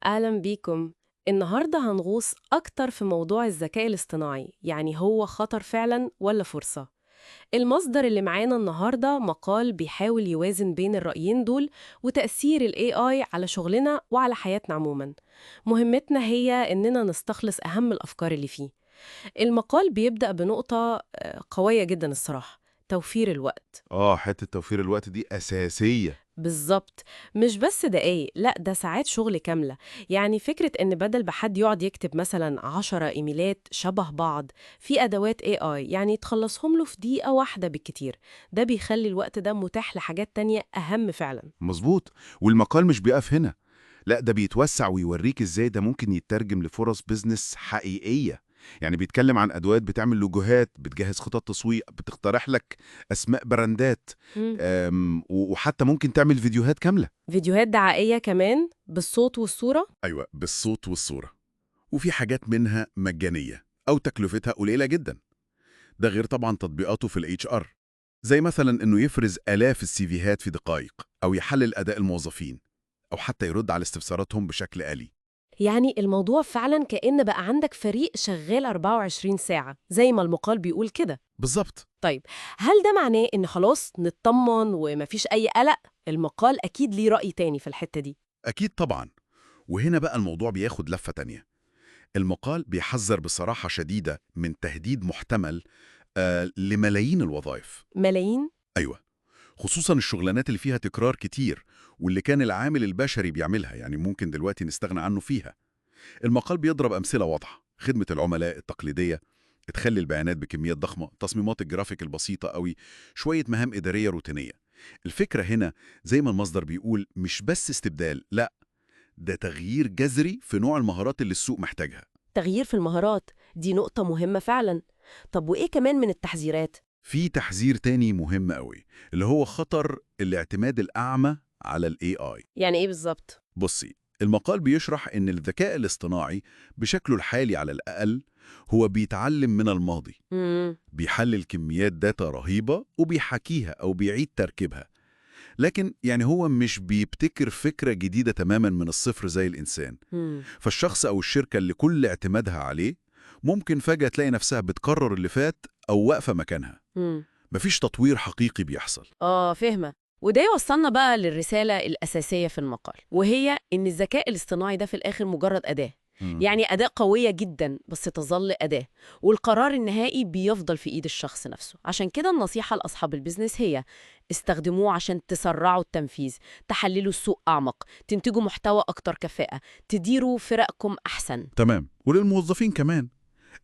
أهلا بيكم. النهاردة هنغوص أكتر في موضوع الذكاء الاصطناعي، يعني هو خطر فعلا ولا فرصة؟ المصدر اللي معانا النهاردة مقال بيحاول يوازن بين الرأيين دول وتأثير ال AI على شغلنا وعلى حياتنا عموما. مهمتنا هي إننا نستخلص أهم الأفكار اللي فيه. المقال بيبدأ بنقطة قوية جدا الصراحة، توفير الوقت. آه، حتة توفير الوقت دي أساسية. بالظبط، مش بس دقايق، لا ده ساعات شغل كاملة. يعني فكرة إن بدل ما حد يقعد يكتب مثلا 10 إيميلات شبه بعض، في أدوات AI يعني تخلصهم له في دقيقة واحدة بالكتير. ده بيخلي الوقت ده متاح لحاجات تانية أهم فعلا. مظبوط. والمقال مش بيقف هنا، لا ده بيتوسع ويوريك إزاي ده ممكن يترجم لفرص business حقيقية. يعني بيتكلم عن أدوات بتعمل لوجوهات، بتجهز خطط تسويق، بتقترح لك أسماء براندات، وحتى ممكن تعمل فيديوهات كاملة. فيديوهات دعائية كمان بالصوت والصورة؟ أيوة، بالصوت والصورة. وفي حاجات منها مجانية أو تكلفتها قليلة جدا. ده غير طبعا تطبيقاته في ال HR، زي مثلا إنه يفرز آلاف ال CV هات في دقائق، أو يحلل أداء الموظفين، أو حتى يرد على استفساراتهم بشكل آلي. يعني الموضوع فعلا كأن بقى عندك فريق شغال 24 ساعة زي ما المقال بيقول كده. بالظبط. طيب، هل ده معناه إن خلاص نطمن ومفيش أي قلق؟ المقال أكيد ليه رأي تاني في الحتة دي. أكيد طبعا. وهنا بقى الموضوع بياخد لفة تانية. المقال بيحذر بصراحة شديدة من تهديد محتمل لملايين الوظائف. ملايين؟ أيوة، خصوصا الشغلانات اللي فيها تكرار كتير واللي كان العامل البشري بيعملها، يعني ممكن دلوقتي نستغنى عنه فيها. المقال بيضرب أمثلة واضحة: خدمة العملاء التقليدية، تخلي البيانات بكميات ضخمة، تصميمات الجرافيك البسيطة قوي، شوية مهام إدارية روتينية. الفكرة هنا زي ما المصدر بيقول مش بس استبدال، لا ده تغيير جذري في نوع المهارات اللي السوق محتاجها. تغيير في المهارات دي نقطة مهمة فعلا. طب وإيه كمان من التحذيرات؟ في تحذير تاني مهم قوي، اللي هو خطر الاعتماد الأعمى على ال AI. يعني إيه بالظبط؟ بصي، المقال بيشرح إن الذكاء الاصطناعي بشكله الحالي على الأقل هو بيتعلم من الماضي، بيحلل كميات data رهيبة وبيحاكيها أو بيعيد تركيبها، لكن يعني هو مش بيبتكر فكرة جديدة تماما من الصفر زي الإنسان. فالشخص أو الشركة اللي كل اعتمادها عليه ممكن فجأة تلاقي نفسها بتكرر اللي فات أو واقفة مكانها. مفيش تطوير حقيقي بيحصل. آه، فاهمة. وده يوصلنا بقى للرسالة الأساسية في المقال، وهي إن الذكاء الاصطناعي ده في الآخر مجرد أداة. يعني أداة قوية جدا بس تظل أداة، والقرار النهائي بيفضل في إيد الشخص نفسه. عشان كده النصيحة لأصحاب ال business هي استخدموه عشان تسرعوا التنفيذ، تحللوا السوق أعمق، تنتجوا محتوى أكتر كفاءة، تديروا فرقكم أحسن. تمام. وللموظفين كمان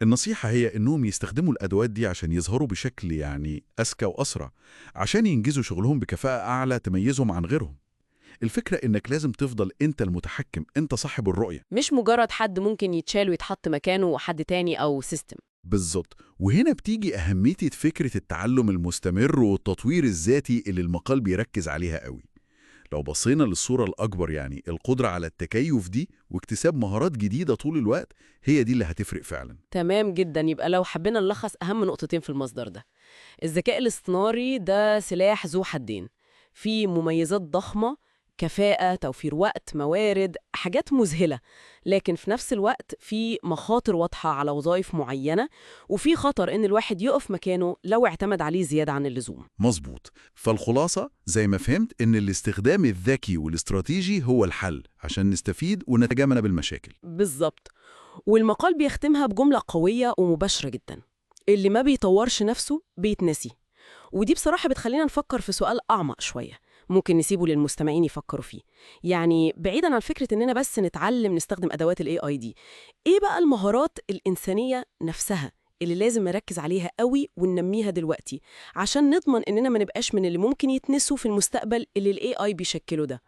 النصيحة هي إنهم يستخدموا الأدوات دي عشان يظهروا بشكل يعني أذكى وأسرع، عشان ينجزوا شغلهم بكفاءة أعلى تميزهم عن غيرهم. الفكرة إنك لازم تفضل أنت المتحكم، أنت صاحب الرؤية. مش مجرد حد ممكن يتشال ويتحط مكانه حد تاني أو system. بالظبط. وهنا بتيجي أهمية فكرة التعلم المستمر والتطوير الذاتي اللي المقال بيركز عليها قوي. لو بصينا للصورة الأكبر، يعني القدرة على التكيف دي واكتساب مهارات جديدة طول الوقت هي دي اللي هتفرق فعلا. تمام جدا. يبقى لو حبينا نلخص أهم نقطتين في المصدر ده، الذكاء الاصطناعي ده سلاح ذو حدين، فيه مميزات ضخمة، كفاءة، توفير وقت، موارد، حاجات مذهلة، لكن في نفس الوقت في مخاطر واضحة على وظائف معينة، وفي خطر إن الواحد يقف مكانه لو اعتمد عليه زيادة عن اللزوم. مظبوط. فالخلاصة زي ما فهمت إن الاستخدام الذكي والاستراتيجي هو الحل عشان نستفيد ونتجنب المشاكل. بالظبط. والمقال بيختمها بجملة قوية ومباشرة جدا: اللي ما بيطورش نفسه بيتنسي. ودي بصراحة بتخلينا نفكر في سؤال أعمق شوية، ممكن نسيبه للمستمعين يفكروا فيه. يعني بعيدا عن فكرة إننا بس نتعلم نستخدم أدوات ال AI دي، إيه بقى المهارات الإنسانية نفسها اللي لازم نركز عليها قوي وننميها دلوقتي عشان نضمن إننا ما نبقاش من اللي ممكن يتنسوا في المستقبل اللي ال AI بيشكله ده؟